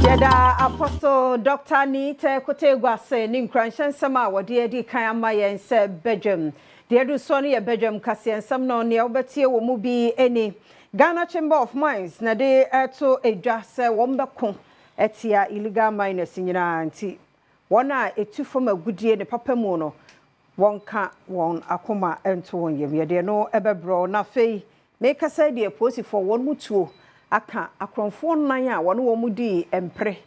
Yɛda Apostle Dɔkta Nii Teh Kotey ase ne nkuranhyɛ nsɛm a wɔde adi kan ama yɛn sɛ badwam. Deɛ adu soɔ no yɛ badwam kaseɛ nsɛm no, nea wobɛtie wɔ mu bi ni. Ghana Chamber of Mines na de ɛto edwa sɛ wɔn bɛko ɛtia illegal miners nyinaa, nti wɔn a etu fam agudie ne papa mu no, wɔnka wɔn akoma nto wɔn yam. Yɛdeɛ no ɛbɛbrɛ. Na afei mekasa deɛ, polisifoɔ wɔn mu tuo aka akorɔmfoɔ nnan a wɔne wɔn mu dii mpere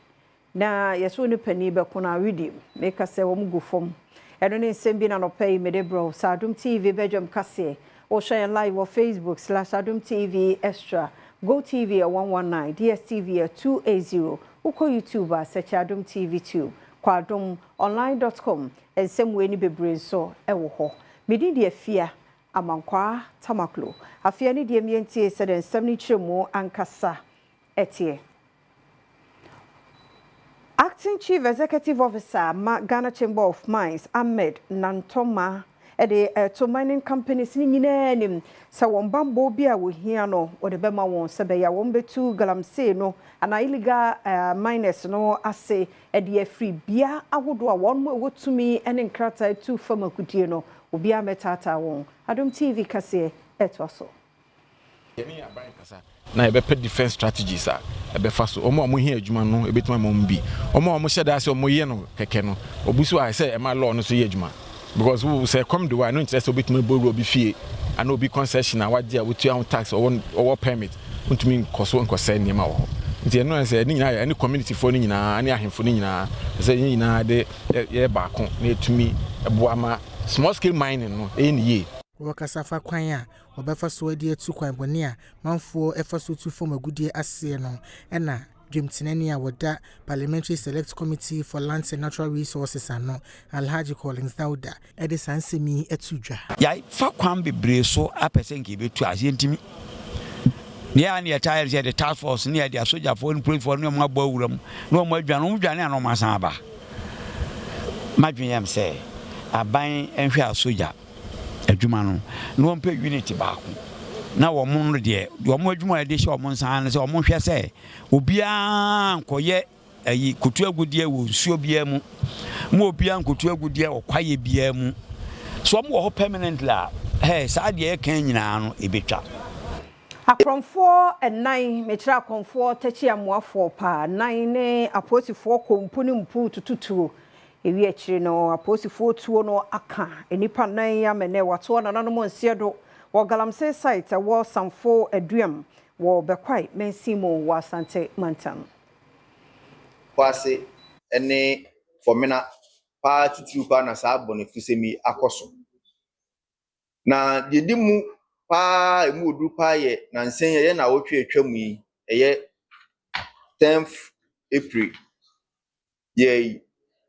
na yɛsɛ ne panin bɛko no awedie. Meka sɛ wɔn gu fam. Ɛno ne nsɛm bi na nɔpɛ yi mede brɛ sɛ Adom TV bɛdwam kaseɛ. Wohwɛ yɛn live wɔ Facebook/AdomTV Extra, Go TV at 119, DSTV at 280. Wokɔ YouTube a, search Adom TV Tube. Kɔ adomonline.com, nsɛm wei ne bebree nso ɛwɔ hɔ. Medin deɛ Fia Amankwaa Tamaklo. Afei ne deɛ mmiɛntie sɛdeɛ nsɛm no kyerɛ mu ankasa ɛteɛ. Acting Chief Executive Officer ma Ghana Chamber of Mines, Ahmed Nantoma, ɛde ɛto mining companies ne nyinaa anim sɛ wɔn bambɔ bi a wɔhia no, wɔde bɛma wɔn sɛ bɛyɛ a wɔn bɛtu galamsey no anaa illegal miners no ase ɛde afiri bea ahodoɔ a wɔn mu a ɛwɔ tumi ne nkrataa tu fam akudie no, obiara mɛtaataa wɔn. Adom TV kaseɛ ɛtoa so. Yɛne aban kasa na yɛbɛpɛ different strategies a ɛbɛfa so. Ɔmo a ɔmo hia adwuma no, ebɛtumi ama ɔmo bi. Ɔmo a ɔmo hyɛ da sɛ ɔmo yɛ no kɛkɛ no, obi so a sɛ ɛma law no so yɛ adwuma, because wo sɛ kɔm de wa no nkyerɛ sɛ obɛtumi bɔ wura obi fie ana obi concession a wagye a wotua ho tax, ɔwɔ permit, ntumi nkɔ so nkɔsɛe nneɛma wɔ hɔ. Nti ɛno sɛ ɛne nyinaa yɛ ɛne community foɔ no nyinaa ne ahemfo no nyinaa sɛ yɛn nyinaa de yɛ baako na yɛtumi boa ma small scale mining no ɛyɛ ne yie. Wɔkasa fa kwan a wɔbɛfa so de atu kwan bɔne a manfoɔ ɛfa so tu fam agudeɛ aseɛ no, ɛna dwamtenani a wɔda Parliamentary Select Committee for Lands and Natural Resources ano, Alhaji Collins Dauda, ɛde saa nsɛm yi ato dwa. Yɛafa kwan bebree so apɛ sɛ nka yɛbɛtu ase, yɛntumi. Deɛ a ne yɛtaa yɛ sɛ yɛde task force ne yɛde asogyafoɔ ne policefoɔ ne ɔmo abɔ awura mu na ɔmo adwane. Ɔmo dwane a, na ɔmo asan aba. Madwene yam sɛ aban nhwɛ asogya adwuma no na wɔmpɛ unit baako na wɔn no deɛ, wɔn adwuma a yɛde hyɛ wɔn nsa no sɛ wɔn hwɛ sɛ obiara nkɔyɛ ayi kotu agudeɛ wɔ nsuo biara mu, mu obiara nkotu agudeɛ wɔ kwaeɛ biara mu. So wɔn wɔ hɔ permanently a, hɛ saa deɛ yɛka nyinaa no ebetwa. Akorɔmfoɔ ɛnan, mekyerɛ akorɔmfoɔ tɛkyi amoafoɔ paa nan ne apolisifoɔ kɔ mpu ne mpu tututuo. Ewi akyire no, apolisifoɔ tuo no aka nnipa nan ama nɛ watoɔ nananom nseɛ do wɔ galamsey site ɛwɔ Samfo Aduam wɔ Bɛkwae mansin mu wɔ Asante mantam. Kwase ne Fɔmena paa titiriw paa na saa bɔnefosɛm yi akɔ so. Na deɛ di mu paa, emu oduru paa yɛ nansa yi, ɛyɛ naawɔtwe atwa mu yi, ɛyɛ 10th April yɛ yi,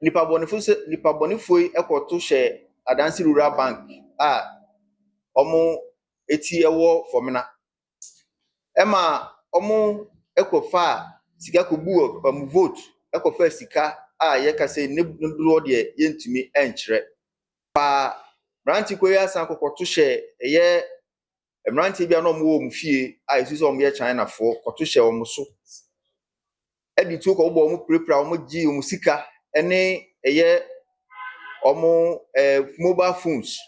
nipa bɔnefo sɛ nipa bɔnefoɔ yi kɔto hyɛ Adansi Rural Bank a wɔn eti wɔ Fɔmena, ɛma wɔn kɔfa sika kɔbu wɔn vault, kɔfa sika a yɛka sɛ ne dodoɔ deɛ yɛntumi nkyerɛ paa. Mmeranteɛ kuo yi asan kɔkɔto hyɛ ɛyɛ mmeranteɛ bi a na wɔwɔ wɔn fie a yɛsi sɛ wɔyɛ Chinafoɔ, kɔto hyɛ wɔn so ɛde tuo kɔbɔ wɔn, pirapira wɔn, gye wɔn sika ne ɛyɛ wɔn mobile phones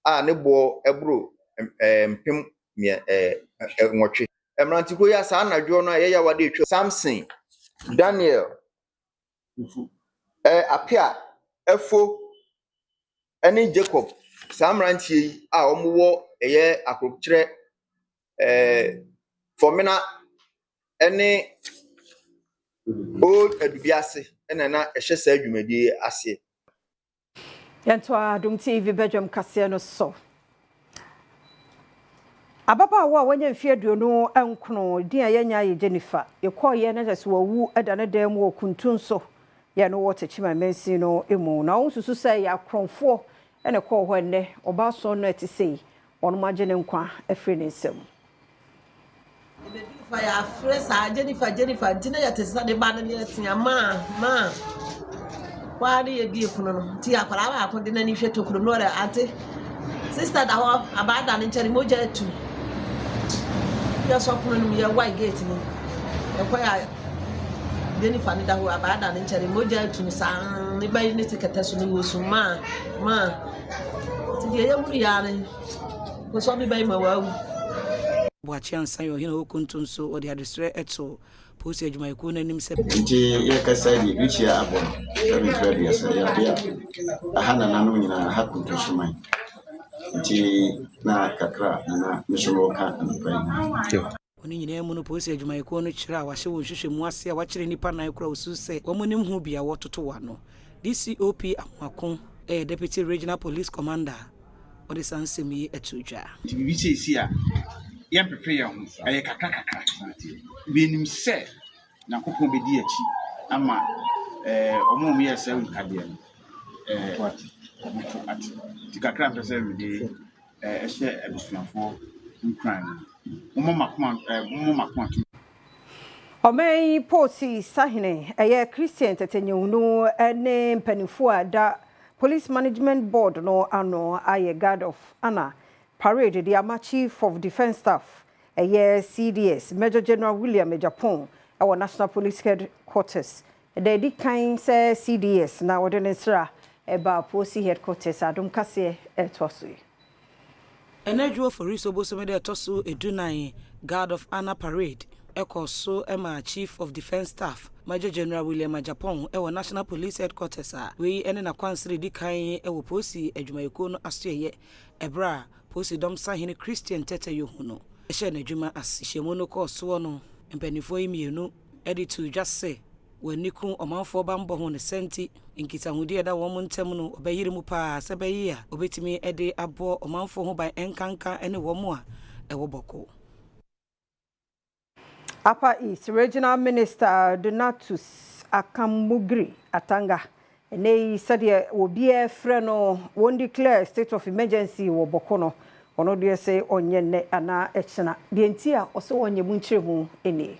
a ne boɔ ɛboro 800 800. Mmerante kuo yi a saa anadwo no a ɛyɛ Yawoada atwa, Samson Daniel Apia Ɛfo ɛne Jacob, saa mmeranteɛ yi a wɔwɔ ɛyɛ Akorokyerɛ, Fɔmena ɛne Old Adubiase ɛna na ɛhyɛ saa dwumadie yi aseɛ. Yɛnto Adom TV badwam kaseɛ no so. Ababaawa a wanya mfeɛ 29 din a yɛnya yɛ Jennifer, yɛkɔɔyɛ no kyɛ sɛ wawu da ne dan mu wɔ Kuntun so yɛ no wɔ Techiman mansin no mu, na wɔn nsusu sɛ yɛ akorɔmfoɔ ɛna ɛkɔɔ hɔ. Ɛnnɛ ɔbaa sɔn no ɛte sei, wɔn agye ne nkwa afiri ne nsam. Fa yɛafrɛ saa Jennifer, Jennifer, nti na yɛte sɛ ne ba no ne yɛtea maa maa waa ne yɛbie pono no, nti akwadaa baako de n'ani hwɛ tokuro no, ɔrɛ ante sister da hɔ, abaa da ne nkyɛn, mogya atu. Yɛsɔ pono no mu, yɛwae gate no, yɛkɔ yɛ. Jennifer no da hɔ abaa da ne nkyɛn mogya atu no saa ne ba yi ne te kɛtɛ so no wɔ su maa maa nti deɛ yɛhunu yɛ ara ne kosɔ me ba yi ma wawu. Boakye Ansah yɛ ɔhene a ɔwɔ Konto nso wɔde adesrɛ too Polisi adwumayɛkuo no anim sɛ. Nti yɛkasa yi deɛ birikyia abɔ no sɛ mfiri 30 ɛyɛ adeɛ a aha nananom nyinaa aha kuntuhyeman nti na kakra a nana me nso mewɔ ka anɔpa yi. Wɔ ne nyinaa mu no, polisi adwumayɛkuo no kyerɛ a wɔahyɛ wɔn nhwehwɛmu ase a wɔakyere nnipa nan koraa a wɔsusu sɛ wɔnim ho bi a wɔretoto wɔn ano. DCOP Amoako yɛ Deputy Regional Police Commander a ɔde saa nsɛm yi too dwa. Nti biribi sei si a, yɛmpepe yɛn ho, ɛyɛ kakra kakra. Yɛnim sɛ Nyankopɔn bɛdi yɛn akyi ama eh, wɔn a wɔyɛɛ saa awukadeɛ no, eh, wɔn to ate. Nti kakra a mpɛ sɛ mede eh, ɛhyɛ abusuafoɔ nkuran no, mommɔ mo akoma, eh, mommɔ mo akoma to. Ɔman yi Polisi Sahene, ɛyɛ Christian Tetteh-Yohuno ne mpanimfoɔ a ɛda Police Management Board no ano ayɛ Guard of Honour parade de ama Chief of Defence Staff, ɛyɛ CDS, Major General William Agyapong wɔ National Police Headquarters. Ɛda adi kan sɛ CDS na wɔde ne nsra baa Polisi Headquarters a Adom Kaseɛ retoa so yi. Anadwo Oforisuo bosome da ɛtɔ so 14 Guard of Honour Parade kɔɔ so maa Chief of Defence Staff, Major General William Agyapong wɔ National Police Headquarters a wei ne n'akwansra edi kan wɔ Polisi adwumayɛkuo no asoɛeɛ ɛberɛ a Polisi dɔm sahene Christian Tetteh Yohuno hyɛɛ n'adwuma ase. Nhyiamu no kɔɔ soɔ no, mpanimfoɔ yi mmienu de too dwa sɛ Wɔn ani ku ɔmanfoɔ banbɔ ho ne saa nti, nkitahodi a ɛda wɔn ntam no wɔbɛyere mu paa sɛ ɛbɛye a wɔbɛtumi de abɔ ɔmanfoɔ ho ban ɛnkanka ne wɔn a ɛwɔ Bɔko. Upper East Regional Minister Donatus Akamugri Atanga, ɛnnɛ yi sɛdeɛ obiara frɛ no wɔn declare state of emergency wɔ Bɔko no, ɔno deɛ se ɔnyɛ nnɛ anaa ɛkyena. Deɛ nti a ɔse ɔnyɛ mu nkyerɛmu nie.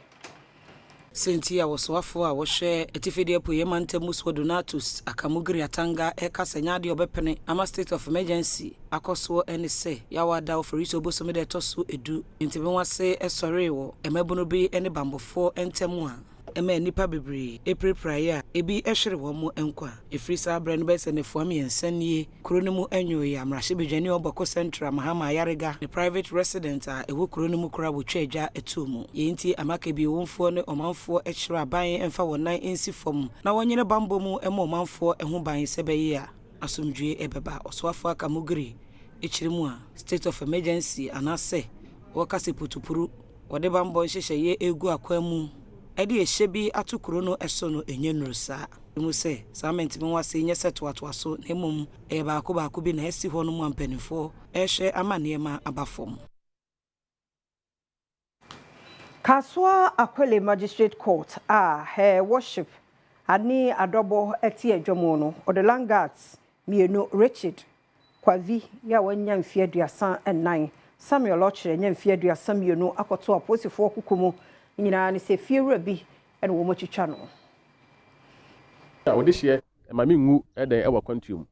Sɛ nti a Ɔsoafoɔ a ɔhwɛ Atifidi Apueɛ Mantam mu soɔ Donatus Akamugiri Atanga reka sɛ nyɛ adeɛ a ɔbɛpene ama State of Emergency akɔ soɔ ne sɛ, Yawoada Oforisuo bosome da ɛtɔ so du, ntebenwase sɔree wɔ mmabunu bi ne banbɔfoɔ ntam a ɛmaa nnipa bebree pirapiraeɛ a ebi hwere wɔn nkwa. Ɛfiri saa berɛ no bɛyɛ sɛ nnafua mmiɛnsa nie, Kuro no mu nwooeɛ a mmarahyɛbadwani a ɔbɔ Bawku Central Mahama Ayariga ne private resident a ɛwɔ kuro no mu koraa wɔtwaa dwa too mu. Yei nti ama Kebiewomfoɔ ne ɔmanfoɔ kyerɛ aban mfa wɔn nan nsi fam na wɔnyene bammɔ mu mmɔ ɔmanfoɔ ho ban sɛ ɛbɛye a asomdwoeɛ bɛba. Ɔsoafoɔ Akamugiri kyerɛ mu a state of emergency anaasɛ wɔka sɛ putupuru wɔde bammɔ nhyehyɛeɛ regu akwan mu de ɛhyɛ bi ato kuro no so no ɛnyɛ nnuru saa. Mu sɛ, saa mente-me-ho-ase yi nyɛ sɛ toatoa so na mmom ɛyɛ baako baako bi na asi hɔ nom a mpanimfoɔ rehwɛ ama nneɛma aba fam. Kasoa Akwele Magistrate Court a Her Worship Annie Adɔbɔ te adwa mu no, ɔde Land Guards mmienu, Richard Kwavi a wanya mfeɛ 34, Samuel Ɔkyere anya mfeɛ 32 akɔto apolisifoɔ koko mu. Ne nyinaa ne sɛ fiewura bi na wɔatwitwa no. A Ɔdehyeɛ, mma me nwu dɛn wɔ akwantuo mu.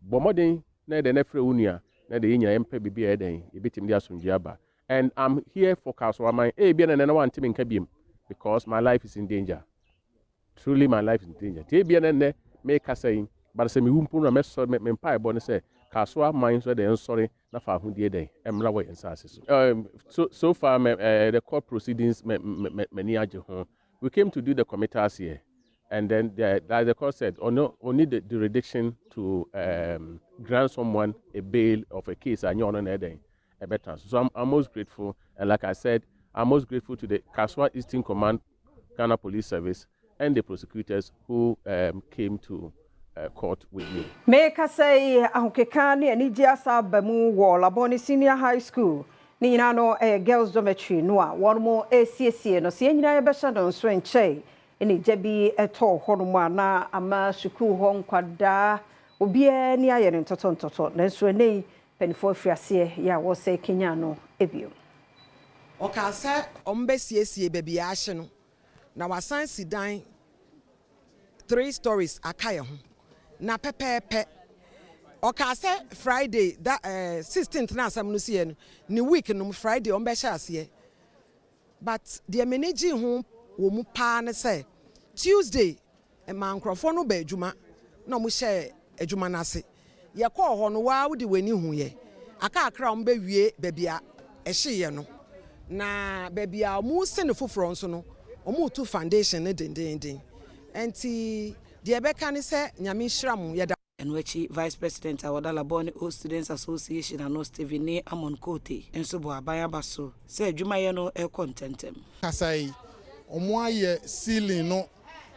Bɔ mmɔden na yɛ dɛn na frɛ wo nua na dɛn yɛn nyinaa yɛmpɛ biribi a ɛyɛ dɛn yɛbɛtumi de asomdwoeɛ aba. And I'm here for Kasoaman. Ebia na ɛnnɛ na wante me nka biom because my life is in danger. Truly my life is in danger. Nti ebia na ɛnnɛ mekasa yi, but sɛ mewu mpo no a mɛsɔre, me, me mpaebɔ ne sɛ Kasoa man nso dɛn nsɔre na fa ahodie dɛn mmra wɔ yɛn nsaase so. Um, so, so far me, uh, the court proceedings me, me, me, m'ani agye ho. We came to do the committals here and then the, like the court said, only, only the jurisdiction to um, grant someone a bail of a case anyɛ ɔno na ɛdɛn ɛbɛtena so. So I'm, I'm most grateful and like I said, I'm most grateful to the Kasoa Eastern Command Ghana Police Service and the prosecutors who um, came to uh, court with me. Mekasa yi, ahokeka ne anigye asa aba mu wɔ Labone Senior High School. Ne nyinaa no ɛyɛ girls dormitory no a wɔn resiesie no. Sɛ yɛn nyinaa yɛbɛhyɛ no nso nkyɛe ne gya bi tɔɔ hɔnom a na ama sukuu hɔ nkwadaa obiara ani ayɛ no ntɔtɔntɔtɔ. Nanso ɛnnɛ yi, mpanimfoɔ afiri aseɛ yɛ a wɔresɛ kanyan no bio. Ɔkaa sɛ wɔbɛsiesie baabi a ahye no na wɔasan si dan three stories aka yɛn ho na pɛpɛɛpɛ. Ɔkaa sɛ Friday da eh, 16th na asɛm no siiɛ no, ne week no mu Friday wɔbɛhyɛ aseɛ. But deɛ m'ani gyee ho wɔ mu paa ne sɛ Tuesday maa nkurɔfoɔ no baa adwuma na wɔhyɛɛ adwuma no ase. Yɛkɔɔ hɔ no, wo ara wode w'ani huiɛ. Aka kakra a wɔbɛwie baabi a ɛhyeeɛ no, na baabi a wɔresi no foforɔ nso no, wɔretu foundation no dendeenden. Ɛnti deɛ yɛbɛka ne sɛ Nyame nhyira mo. Yɛda. Ɛno akyi, Vice President a ɔda Labone Old Students Association ano, Stephen Nii Amon Kotey nso bɔɔ aban aba so sɛ adwumayɛ no rekɔ ntɛmntɛm. Kasa yi, wɔayɛ ceiling no,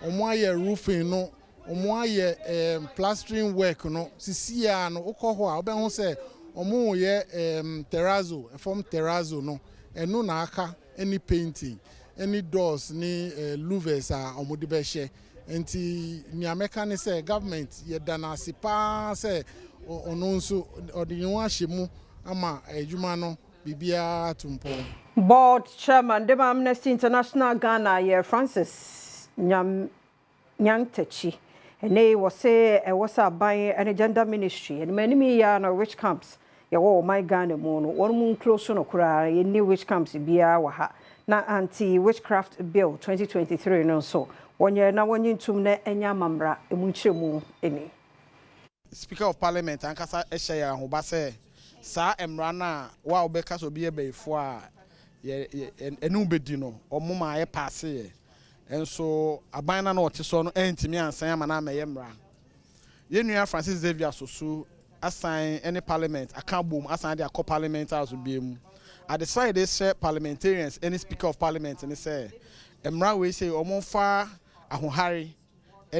wɔayɛ roofing no, wɔayɛ ehm plastering work no. Sisi ara no, wokɔ hɔ a, wobɛhu sɛ wɔreyɛ ehm terrazzo, fam terrazzo no, ɛno na aka ne painting ne doors ne eh, louvers a wɔde bɛhyɛ. Nti nea mɛka ne sɛ government yɛda no ase paa sɛ ɔno nso ɔde ne ho ahyɛ mu ama adwuma no biribiara atu mpɔn. Board Chairman de ma Amnesty International Ghana yɛ Francis Nyam Nyantakyi. Ɛnnɛ yi wɔse ɛwɔ sɛ aban ne Gender Ministry anim anim yi ara no witch camps yɛwɔ wɔ ɔman Ghana mu no wɔn mu nclose no koraa, yɛnni witch camps biara wɔ ha. Na Anti Witchcraft Bill 2023 no nso wɔnyɛ na wɔnye ntum na ɛnyɛ amammra, emu nkyerɛmu ni. Speaker of Parliament ankasa hyɛ yɛn ahoba sɛ saa mmara no a wo a wobɛka sɛ obi yɛ bayifoɔ a yɛ yɛ ɛne wo bɛdi no wɔn maa yɛ paaseeɛ. Nso aban no a na ɔte soɔ no antumi ansan ama no ammɛyɛ mmara. Yɛn nua Francis Xavier Sosu asan ne Parliament aka abom asan de akɔ Parliament House bio. Adesrɛ a yɛde srɛ Parliamentarians ne Speaker of Parliament ne sɛ mmara wei sei wɔmfa ahohare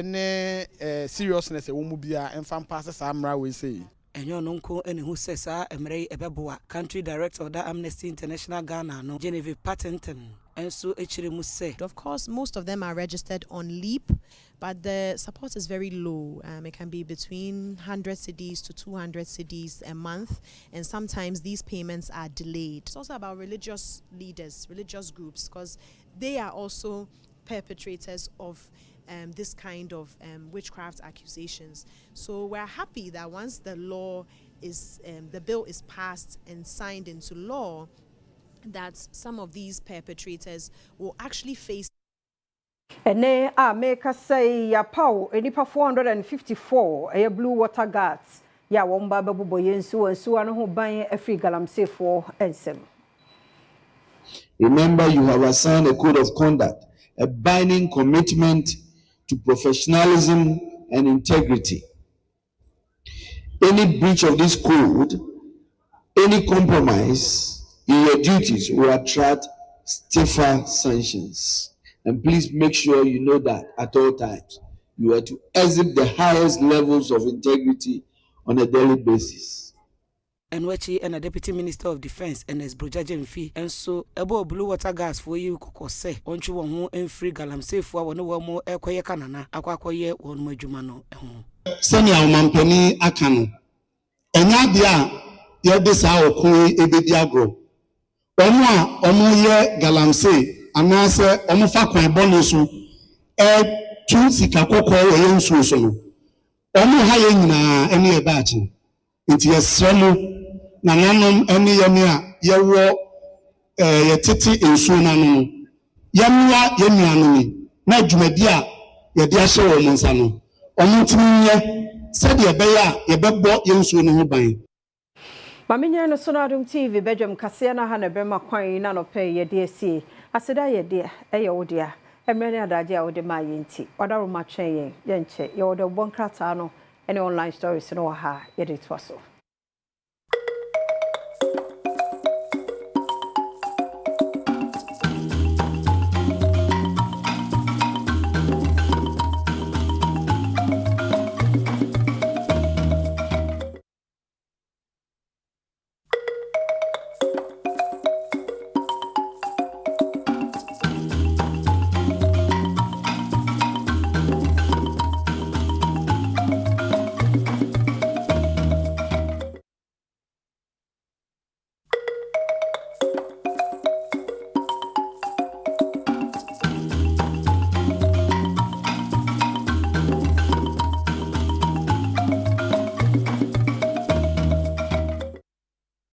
ne seriousness a ɛwɔ mu biara mfa mpaase saa mmara wei sei. Ɛnyɛ ɔno nko na ehu sɛ saa mmara yi bɛboa. Country Director ɔda Amnesty International Ghana ano, Genevieve Partington nso kyerɛ mu sɛ. Of course, most of them are registered on LEAP, but the support is very low. Um, it can be between 100 cedis to 200 cedis a month, and sometimes these payments are delayed. It's also about religious leaders, religious groups, because they are also perpetrators of um, this kind of um, witchcraft accusations. So we're happy that once the law is, um, the bill is passed and signed into law, that some of these perpetrators will actually face Ɛnnɛ a merekasa yi, yɛapaw nnipa 454, ɛyɛ Blue Water Guards, yi a wɔn ba bɛbobɔ yɛn nsuwa nsuwa no ho ban afiri galamseyfoɔ nsam. Remember, you have assigned a code of conduct, a binding commitment to professionalism and integrity. Any breach of this code, any compromise in your duties will attract stiffer sanctions. And please make sure you know that at all times. You are to exhibit the highest levels of integrity on a daily basis. Ɛno akyi na Deputy Minister of Defence Ernest Brogya Gyamfi nso bɔɔ Blue Water Guards foɔ yi kɔkɔ sɛ wɔntwe wɔn ho mfiri galamseyfoɔ a wɔne wɔn rekɔyɛ kanana akɔ akɔyɛ wɔn adwuma no ho. Sɛnea ɔmampanin aka no, ɛnyɛ adeɛ a yɛde saa ɔko yi bɛdi agorɔ. Wɔn a wɔyɛ galamsey anaasɛ wɔfa kwan bɔne so tu sika kɔkɔɔ wɔ yɛn nsuo so no, wɔha yɛn nyinaa ne yɛn daakye. Enti yɛsrɛ mo, nananom ne yɛn a yɛwɔ ɛɛ yɛtete nsuo no ano no, yɛmmoa yɛn nuanom yi na dwumadi a yɛde ahyɛ wɔn nsa no, wɔntumi nyɛ sɛdeɛ ɛbɛyɛ a yɛbɛbɔ yɛn nsuo no ho ban. Ma menyɛ no so no Adom TV badwam kaseɛ no aha na ɛbɛma kwan na anɔpa yi yɛde asie. Aseda yɛ dea, ɛyɛ wo dea. Mmerɛ ne adagyeɛ a wode maa yɛn nti, w'adaworoma twɛn yɛn, yɛnkyɛ. Yɛwɔ dawubɔ nkrataa no ne online stories no wɔ ha a yɛde toa so.